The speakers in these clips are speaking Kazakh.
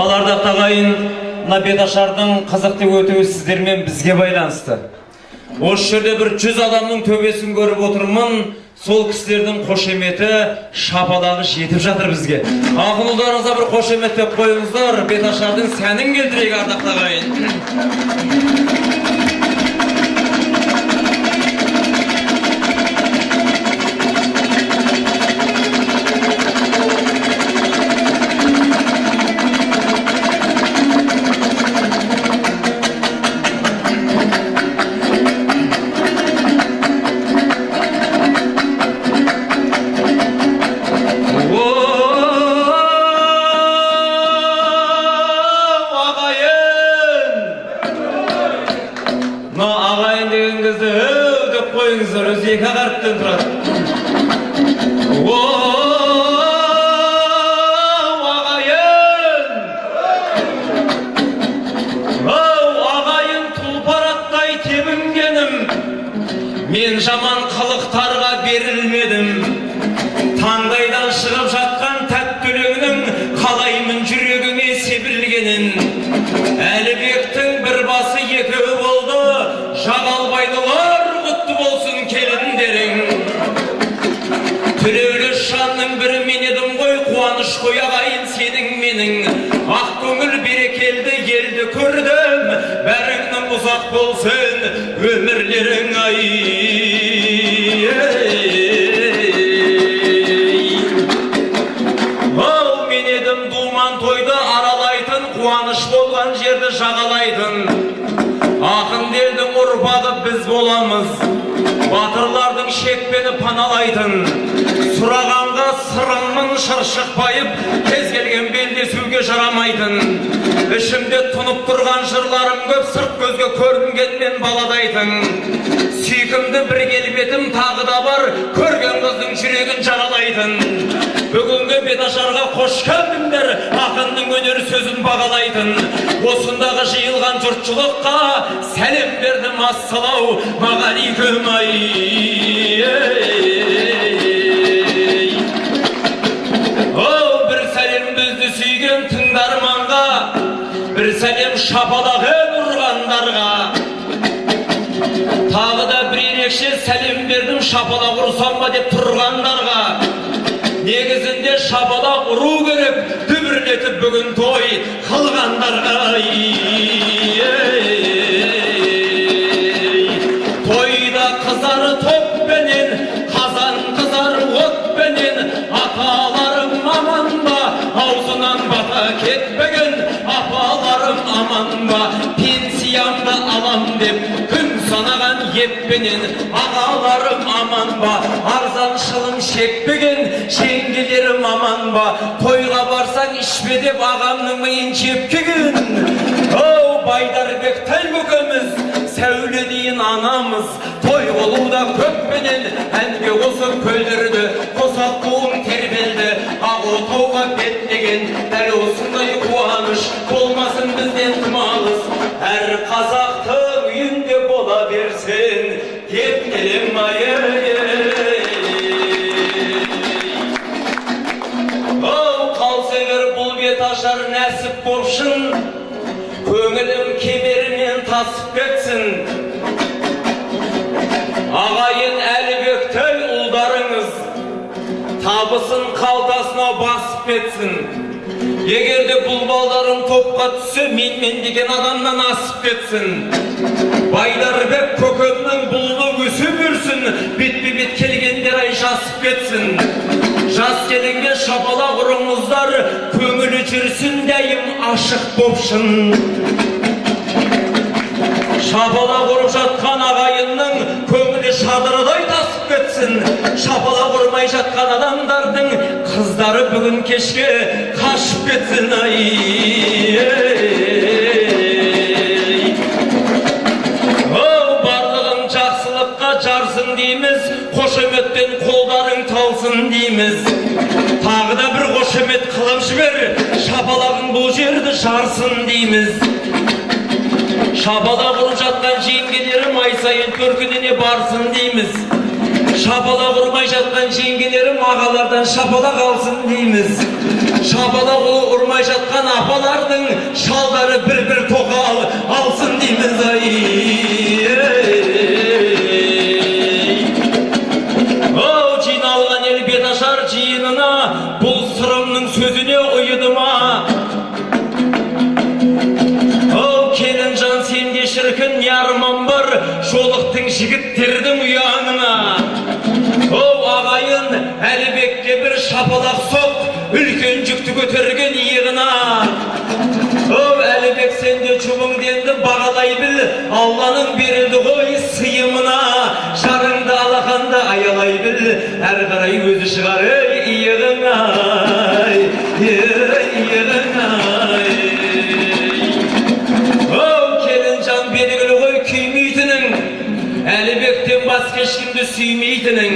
Ал ардақты ағайын, мына беташардың қызықты өтуі сіздермен бізге байланысты. Осы жерде бір 100 адамның төбесін көріп отырмын. Сол кісілердің қошеметі, шапалағы жетіп жатыр бізге. Ақын ұлдарыңызға бір қошеметтеп қойыңыздар. Беташардың сәнін келтірейік, ардақты ағайын. О, ағайын! Мына ағайын деген кезде өу деп қойыңыздар, өзі екі ақ әріптен тұрады. О, ағайын! Оу, ағайын, тұлпар аттай тебінгенім, мен жаман қылықтарға берілмедім. Таңдайдан шығып жатқан тәтті өлеңнің қалаймын жүрегіңе себілгенін. Әлібектің бір басы екеу болды, Жағалбайлылар, құтты болсын келіндерің. Тілеулі жанның бірі мен едім ғой, қуаныш қой, ағайын, сенің менің. Ақ көңіл берекелді елді көрдім, бәріңнің ұзақ болсын өмірлерің ай. Ау, мен едім думан тойды аралайтын, қуаныш болған жерді жағалайтын. Ақын елдің ұрпағы біз боламыз, батырлардың шекпені паналайтын. Сұрағанға сырыңмын шыршық байып, кез келген белдесуге жарамайтын. Ішімде тұнып тұрған жырларым көп, сырт көзге көрінгенмен баладайтын. Сүйкімді бір келбетім тағы да бар, көрген қыздың жүрегін жаралайтын. Бүгінгі беташарға қош келдіңдер, ақынның өнер сөзін бағалайтын. Осындағы жиылған жұртшылыққа сәлем бердім, ассалаумағалейкум ай. Оу, бір сәлем бізді сүйген тыңдарманға, бір сәлем шапалақ ұрғандарға. Тағы да бір ерекше сәлем бердім шапалақ ұрсам ба деп тұрғандарға. Негізінде шапалақ ұру керек, дүбірлетіп бүгін той қылғандарға. Тойда қызар топпенен, қазан қызар отпенен, аталарым аман ба, аузынан бата кетпеген, апаларым аман ба, пенсиямды алам деп күн санаған еппенен, ағаларым аман ба, арзан шылым шекпеген, жеңгелерім аман ба, тойға барсаң ішпе деп ағамның миын жеп келген. Оу, Байдарбек тай көкеміз, Сәуле дейін анамыз, той қылуда көппенен, әнге қосып көлдірді, қосақ қуың тербелді, ақ отауға беттеген. Дәл осындай қуаныш болмасын бізден тым алыс, әр қазақтың үйінде бола берсін деп келем ай. Оу, қалса егер бұл бет ашар нәсіп болсын, көңілім кемерінен тасып кетсін. Ағайын, Әлібектей ұлдарыңыз табысын қалтасына басып кетсін. Егер де бұл балдарың топқа түссе, менмен деген адамнан асып кетсін. Байдарбек көкемнің бұлы өсе берсін, бетпе бет келгендер ай жасып кетсін. Жас келінге шапалақ ұрыңыздар, көңілі жүрсін дәйім ашық бопшын. Шапалақ ұрып жатқан ағайынның көңілі шадырадай тасып кетсін. Шапалақ ұрмай жатқан адамдардың қыздары бүгін кешке қашып кетсін ай. Оу, барлығын жақсылыққа жарсын дейміз, қошеметтен қолдарың талсын дейміз. Тағы да бір қошемет қылып жібер, шапалағың бұл жерді жарсын дейміз. Шапалақ ұрып жатқан жеңгелерім ай сайын төркініне барсын дейміз. Шапалақ ұрмай жатқан жеңгелерім ағалардан шапалақ алсын дейміз. Шапалақ ұрмай жатқан апалардың шалдары бір-бір тоқал алсын дейміз ай. Оу, жиналған ел беташар жиынына, бұл Сырымның сөзіне ұйыды ма? Оу, келінжан, сенде шіркін не арман бар, жолықтың жігіттердің ұяңына. Оу, ағайын, Әлібекке бір шапалақ соқ, үлкен жүкті көтерген иығына. Оу, Әлібек, сен де жұбыңды енді бағалай біл, Алланың берілді ғой сыйымына. Жарыңды алақанда аялай біл, әрі қарай өзі шығар, ей, иығыңа, ей, иығыңа. Оу, келінжан, белгілі ғой күймейтінің, Әлібектен басқа ешкімді сүймейтінің.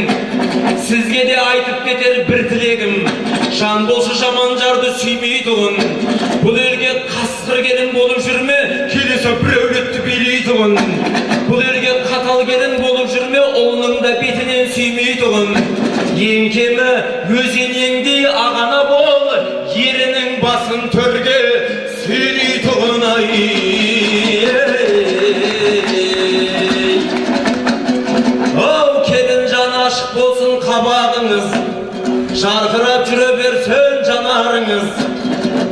Сізге де айтып кетер бір тілегім, жан болшы жаман жарды сүймейтұғын. Бұл елге қасқыр келін болып жүрме, келесі бір әулетті билейтұғын. Бұл елге қатал келін болып жүрме, ұлының да бетінен сүймейтұғын. Ең кемі өз енеңдей ағана бол, ерінің басын төрге сүйрейтұғын ай. Оу, келінжан, ашық болсын қабағыңыз, жарқырап жүре берсін жанарыңыз.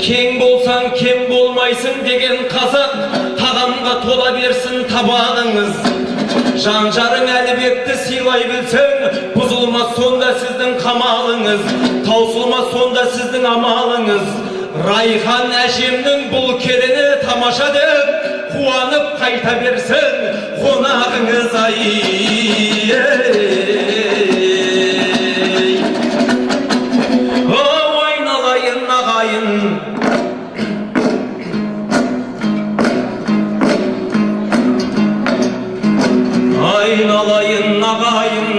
Кең болсаң кем болмайсың деген қазақ, тағамға тола берсін табағыңыз. Жан жарың Әлібекті сыйлай білсең, бұзылмас сонда сіздің қамалыңыз, таусылмас сонда сіздің амалыңыз. Райхан әжемнің бұл келіні тамаша деп қуанып қайта берсін қонағыңыз ай. Оу, айналайын ағайын, айналайын ағайын,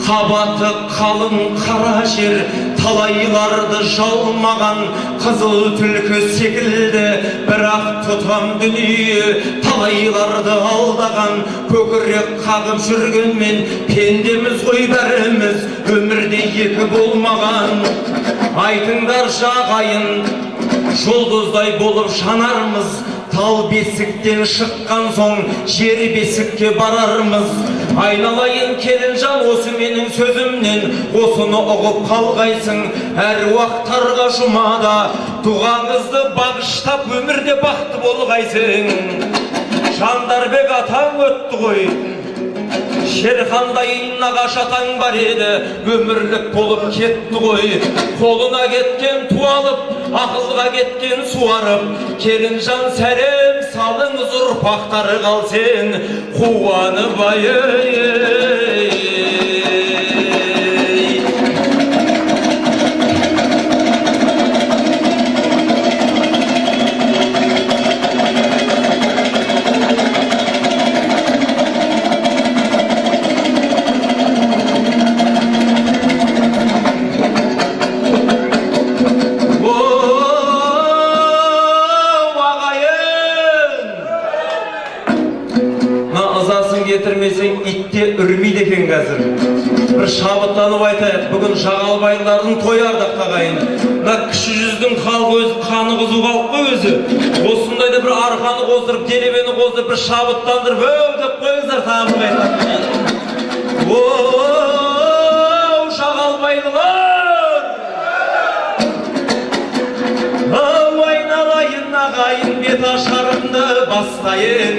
қабаты қалың қара жер талайларды жалмаған қызыл түлкі секілді, бірақ тұтам дүние талайларды алдаған. Көкірек қағып жүргенмен пендеміз ғой бәріміз, өмірде екі болмаған. Айтыңдаршы, ағайын, жұлдыздай болып жанармыз, тал бесіктен шыққан соң жер бесікке барармыз. Айналайын келінжан, осы менің сөзімнен осыны ұғып қалғайсың. Әруақтарға жұмада дұғаңызды бағыштап, өмірде бақытты болғайсың. Жандарбек атаң өтті ғой, Шерхандай нағашы атаң бар еді, өмірлік болып кетті ғой. Қолына кеткен туалып, ақылға кеткен суарып, келінжан, сәлем салыңыз, ұрпақтары қалсын қуанып ай. Оу, ағайын, мына ызасын кетірмесең, ит те үрмейді екен. Қазір бір шабыттанып айтайық, бүгін жағалбайлардың тойы, ардақты ағайын. Мына Кіші жүздің халқы өзі қаны қызу халық қой өзі. Осындайда бір арқаны қоздырып, делебені қоздырып, бір шабыттандырып, өу деп қойыңыздар тағы бір қайтара. Оу, жағалбайлылар! Ау, айналайын ағайын, бет ашарымды бастайын,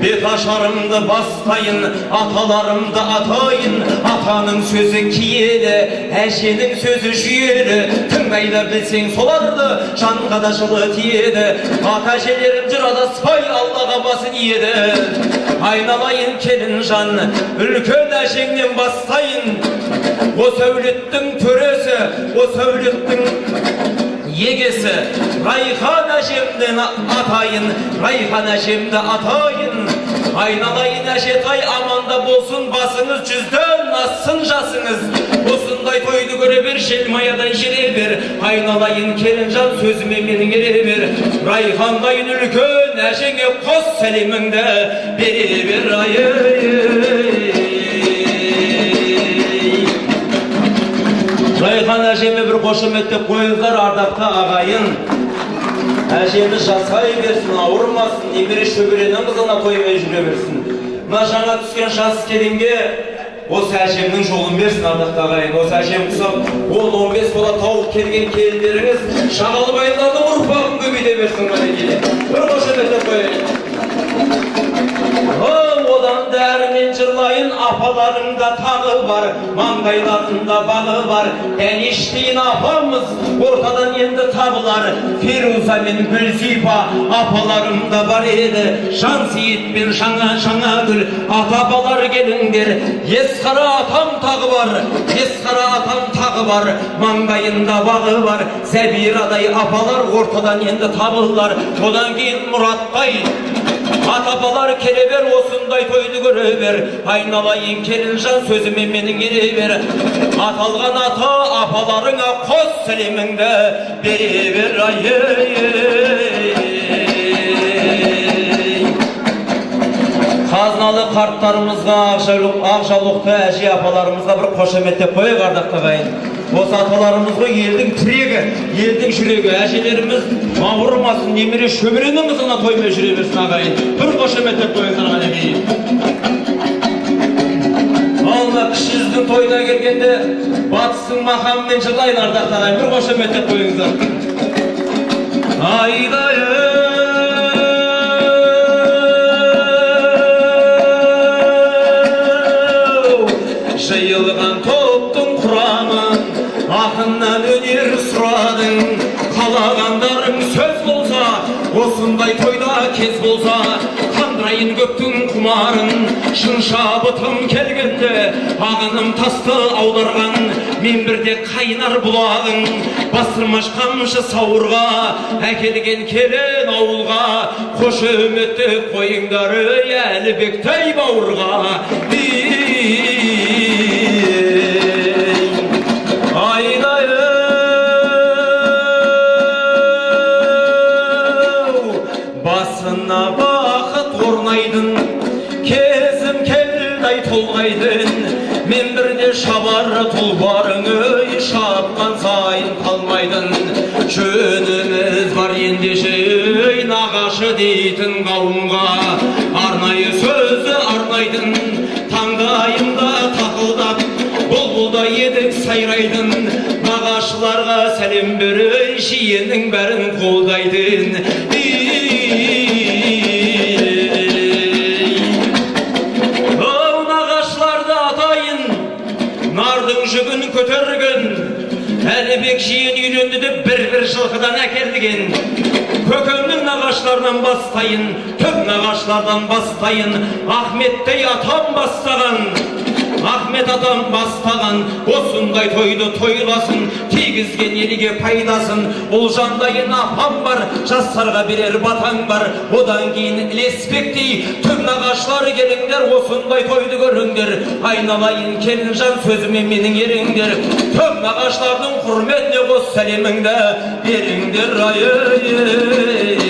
бет ашарымды бастайын, аталарымды атайын. Атаның сөзі киелі, әженің сөзі жүйелі, тыңдай да білсең соларды, жанға да жылы тиеді. Ата әжелерім жүр адаспай, Аллаға басын иеді. Айналайын келінжан, үлкен әжеңнен бастайын, осы әулеттің төресі, осы әулеттің егесі Райхан әжемді атайын, Райхан әжемді атайын. Айналайын әжетай, аманда болсын басыңыз, 100-ден ассын жасыңыз. Осындай тойды көре бер, желмаядай желе бер. Айналайын келінжан, сөзіме менің ере бер. Райхандайын үлкен әжеңе қос сәлеміңді бере бер ай. Райхан. Райхан әжеме бір қошеметтеп қойыңыздар, ардақты ағайын. Әжеміз жасай берсін, ауырмасын, немере шөберенің қызына тоймай жүре берсін. Мына жаңа түскен жас келінге осы әжемнің жолын берсін, ардақты ағайын. Осы әжем құсап 10-15 бала тауып келген келіндеріңіз Шағалбайлардың ұрпағын көбейте берсін, мінекей. Бір қошеметтеп қояйын. Одан да әрмен жырлайын, апаларымда тағы бар, маңдайларында бағы бар. Дәнештейін апамыз ортадан енді табылар. Феруза мен Гүлзипа апаларым да бар еді. Жансейіт пен Жаңа Жаңагүл ата апалар, келіңдер. Есқара атам тағы бар, Есқара атам тағы бар, маңдайында бағы бар. Зәбирадай апалар ортадан енді табылар. Одан кейін Мұраттай ата апалар келе бер, осындай тойды көре бер. Айналайын келінжан, сөзіме менің ере бер. Аталған ата апаларыңа қос сәлеміңді бере бер, ай ей, ей. Қазыналы қарттарымызға, ақ жаулықты әже апаларымызға бір қошеметтеп қояйық, ардақты ағайын. Осы аталарымыз ғой елдің тірегі, елдің жүрегі. Әжелеріміз ауырмасын, немере шөберенің қызына тоймай жүре берсін, ағайын. Бір қошеметтеп қойыңыздар, қанекей. Ал мына кіші жүздің тойына келгенде батыстың мақамымен жырлайын, ардақты ағайын. Бір қошеметтеп қойыңыздар. Айдай жиылған топтың құрамын, ақыннан өнер сұрадың. Қалағандарың сөз болса, осындай тойда кез болса, қандырайын көптің құмарын. Шын шабытым келгенде ағыным тасты аударған, мен бірде қайнар бұлағың. Бастырмаш қамшы сауырға әкелген келін ауылға, қошеметтеп қойыңдар, ей, Әлібектай бауырға. Ей, айдай басына бақыт орнайдың, кезім келді, толғайдың. Мен бірде шабар тұлпарың, ей, шапқан сайын қалмайдың. Жөніміз бар ендеше, ей, нағашы дейтін қауымға арнайы сөзді арнайтын. Таңдайымда тақылдап бұлбұлдай едік сайрайтын, нағашыларға сәлем берей, жиеннің бәрін қолдайтын. Ей, оу, нағашыларды атайын, нардың жүгін көтерген. Әлібек жиен үйленді деп бір бір жылқыдан әкелген. Көкемнің нағашыларынан бастайын, түп нағашылардан бастайын. Ахметтей атам бастаған, Ахмет атам бастаған осындай тойды тойласын, тигізген елге пайдасын. Ұлжандайын апам бар, жастарға берер батаң бар. Одан кейін Ілеспектей түп нағашылар, келіңдер, осындай тойды көріңдер. Айналайын келінжан, сөзіме менің еріңдер. Түп нағашылардың құрметіне қос сәлеміңді беріңдер, ай ей.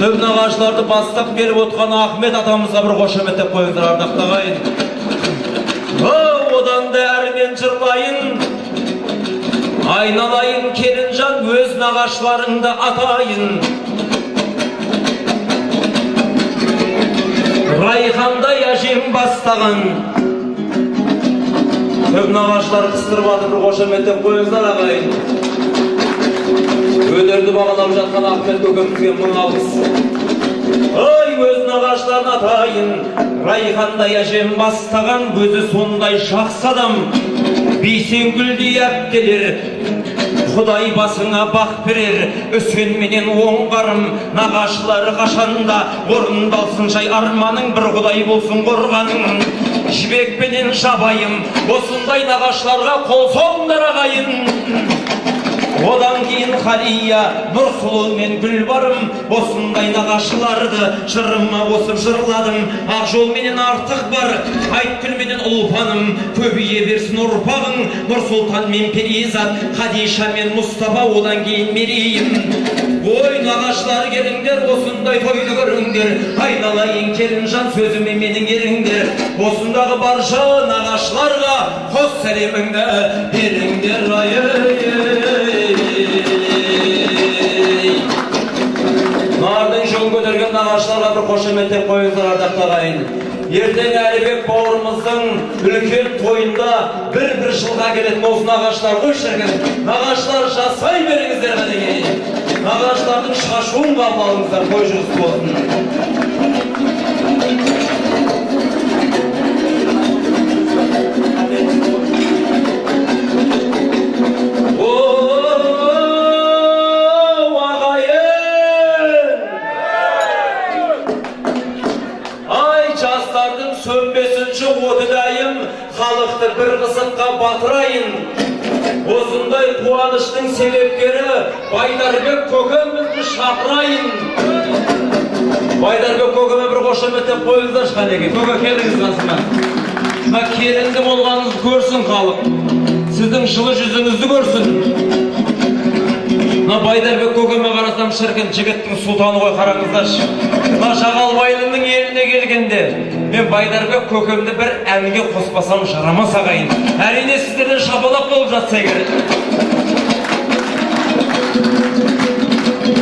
Түп нағашыларды бастап келіп отқан Ахмет атамызға бір қошеметтеп қойыңыздар, ардақты ағайын. Одан да әрмен жырлайын, айналайын келінжан, өз нағашыларыңды атайын. Райхандай әжем бастаған түп нағашылар қыстырып жатыр, бір қошеметтеп қойыңыздар, ағайын. Өнерді бағалап жатқан Ахмет көкемізге мың алғыс. Ой, өз нағашыларын атайын. Райхандай әжем бастаған, өзі сондай жақсы адам. Бейсенгүлдей әпкелер, Құдай басыңа бақ берер. Үсен менен Оңғарым нағашылары, қашанда орындалсын жай арманың, бір Құдай болсын қорғаның. Жібек пенен Жабайым, осындай нағашыларға қол соғыңдар, ағайын. Одан кейін Нұрқалия, Нұрсұлу мен Гүлбарым, осындай нағашыларды жырыма қосып жырладым. Ақ жол менен артық бар, Айткүл менен Ұлпаным, көбейе берсін ұрпағың, Нұрсұлтан мен Перизат, Хадиша мен Мұстафа, одан кейін Мерейім. Ой, нағашылар, келіңдер, осындай тойды көріңдер, айналайын келінжан, сөзіме менің еріңдер. Осындағы барша нағашыларға қос сәлеміңді беріңдер. Ай, ай, ай. Нардың жол көтерген нағашыларға бір қошеметтеп қойыңыздар, ардақты ағайын. Ертең Әлібек бауырымыздың үлкен тойында бір жылға келетін осы нағашылар ғой, шіркін. Нағашылар, жасай беріңіздер, қанекей. Нағашылардың шашуын қабыл алыңыздар, той жүріс болсын. О, ағайын! Ай, жастардың сөнбесінші оты дайым, халықты бір қызыққа батырайын. Осындай қуаныштың себепкері Байдарбек көкемізді шақырайын. Байдарбек көкеме бір қошеметтеп қойыңыздаршы, қанекей. Көке, келіңіз қасыма. Мына келінді болғаныңызды көрсін халық. Сіздің жылы жүзіңізді көрсін. Мына Байдарбек көкеме қарасам, шіркін, жігіттің сұлтаны ғой, қараңыздаршы. Мына Жағалбайлының еліне келгенде мен Байдарбек көкемді бір әнге қоспасам жарамас, ағайын. Әрине, сіздерден шапалақ болып жатса егер.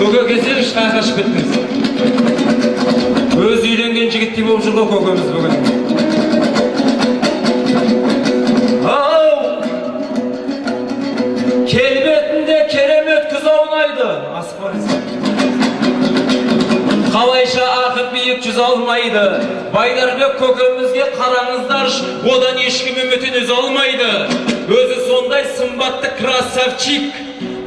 Көке, келсеңізші, қаяққа шығып кеттіңіз? Өзі үйленген жігіттей болып жүр ғой көкеміз бүгін. Ау! Келбетінде керемет күз аунайды. Қалайша ақы биік жүз алмайды. Байдарбек көкемізге қараңыздаршы, одан ешкім үмітін үзе алмайды. Өзі сондай сымбатты красавчик.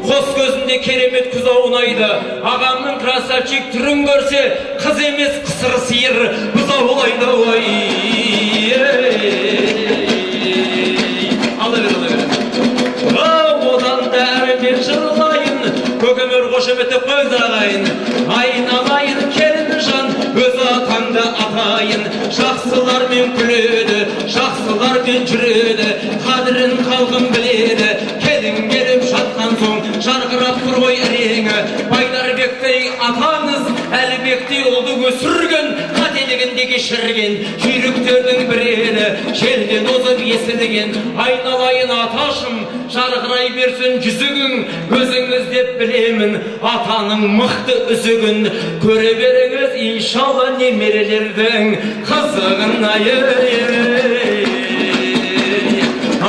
Қос көзінде керемет күз аунайды. Ағамның красавчик түрін көрсе, қыз емес, қысыр сиыр бұзаулайды. Ой. Ала бер, ала бер. Одан да әрі мен жырлайын, көкеме бір қошеметтеп қойыңыздар, ағайын. Айналайын келінжан, өз атаңды атайын, жақсылармен күледі, жақсылармен жүреді, қадірін халқым біледі. Келін келіп жатқан соң жарқырап тұр ғой іреңі. Байдарбектей атаңыз Әлібектей ұлды өсірген, қателігін де кешірген, жүйріктердің бірі еді, желден озып есілген. Айналайын аташым, жарқырай берсін жүзігің, өзіңіз деп білемін атаның мықты үзігін. Көре беріңіз, иншалла, немерелердің қызығын. Ай,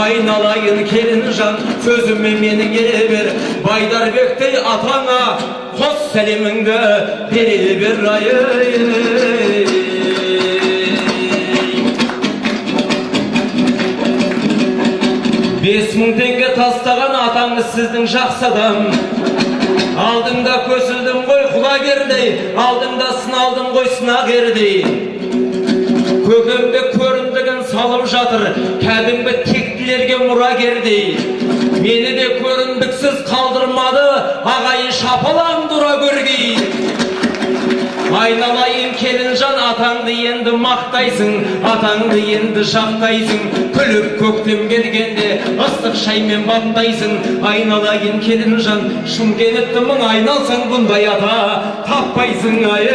айналайын келінжан, сөзіме менің ере бер, Байдарбектей атаңа қос сәлеміңді бере бер. Ай, 5000 теңге тастаған атаңыз сіздің жақсы адам. Алдыңда көсілдім ғой құлагердей, алдыңда сыналдым ғой сынақердей. Көкемде көрімдігін салып жатыр, кәдімгі тектілерге мұрагердей. Мені де көрімдіксіз қалдырмады, ағайын, шапалаңды ұра көргей. Айналайын келінжан, атаңды енді мақтайсың, атаңды енді жақтайсың, күліп көктем келгенде ыстық шаймен баптайсың. Айналайын келінжан, Шымкентті мың айналсаң, бұндай ата таппайсың. Ай,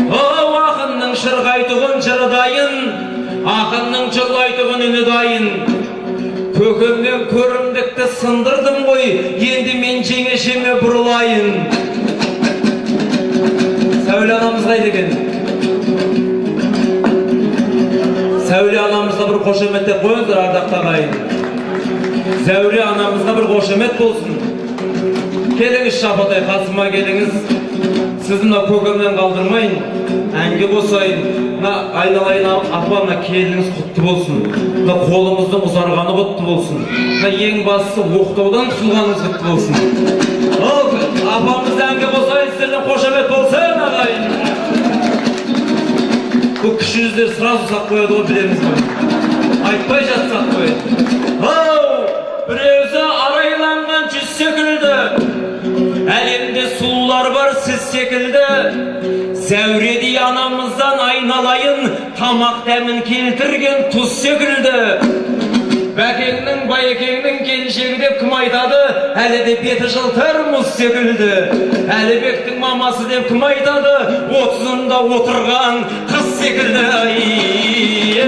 ау, ақынның шырқайтұғын жыры дайын, ақынның жырлайтұғын үні дайын. Көкемнен көрімдікті сындырдым ғой, енді мен жеңешеме бұрылайын. Сәуле анамыз қайда екен? Сәуле анамызға бір қошеметтеп қойыңыздар, ардақты ағайын. Зәуре анамызға бір қошемет болсын. Келіңіз, Шапатай, қасыма келіңіз. Сізді мына көкемнен қалдырмайын, әнге қосайын. Мына айналайын апа, мына келініңіз құтты болсын. Мына қолыңыздың ұзарғаны құтты болсын. Мына ең бастысы оқтаудан құтылғаныңыз құтты болсын. Ал апамызды әнге қосайын, сіздерден қошемет болсын, ағайын. Бұл кіші жүздер сразу сақ қояды ғой, білеміз ғой. Айтпай жатсақ қояды. Ау! секілді. Зәуредей анамыздан айналайын, тамақ дәмін келтірген тұз секілді. Бәкеңнің, Байекеңнің келіншегі деп кім айтады, әлі де беті жылтыр мұз секілді. Әлібектің мамасы деп кім айтады, 30-ында отырған қыз секілді. Ай, ей,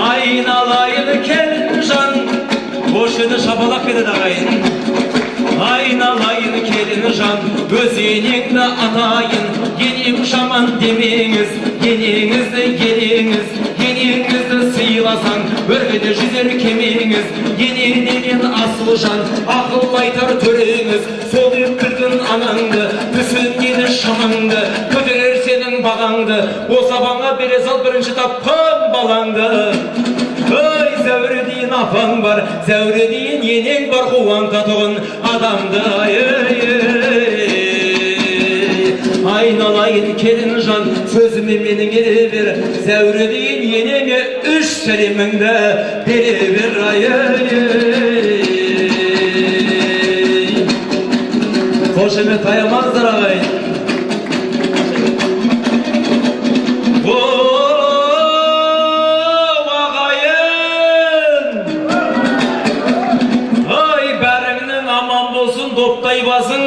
айналайын келінжан, осы жерде шапалақ кетеді, ағайын. Айналайын келінжан, өз енеңді атайын, енем жаман демеңіз, енеңізді елеңіз, енеңізді сыйласаң, өрге жүзер кемеңіз. Ене деген асыл жан, ақыл айтар төреңіз, сол деп білгін анаңды, түсінеді шамаңды, көтерер сенің бағаңды, осы апаңа бере сал бірінші тапқан балаңды. Ой, Зәуре дейін апаң бар, Зәуре дейін енең бар, қуантатұғын адамды. Ай, ай, ай. Айналайын келінжан, сөзіме менің ере бер, Зәуре дейін енеңе үш сәлеміңді бере бер. Ай, ай, ай. Қошемет аямаңыздар, ағайын. О, ағайын! Ай, бәріңнің аман болсын доптай басың,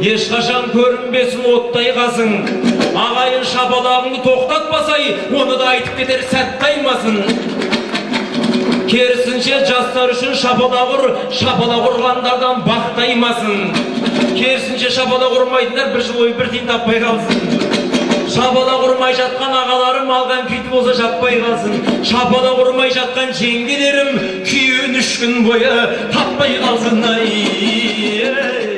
ешқашан көрінбесін оттай қасың. Ағайын, шапалағыңды тоқтатпасай, оны да айтып кетер сәт таймасын. Керісінше, жастар үшін шапалақ ұр, шапалақ ұрғандардан бақ таймасын. Керісінше, шапалақ ұрмайтындар бір жыл бойы бір тиын таппай қалсын. Шапалақ ұрмай жатқан ағаларым алған күйті болса жаппай қалсын. Шапалақ ұрмай жатқан жеңгелерім күйеуін 3 күн бойы таппай қалсын. Ай, ай.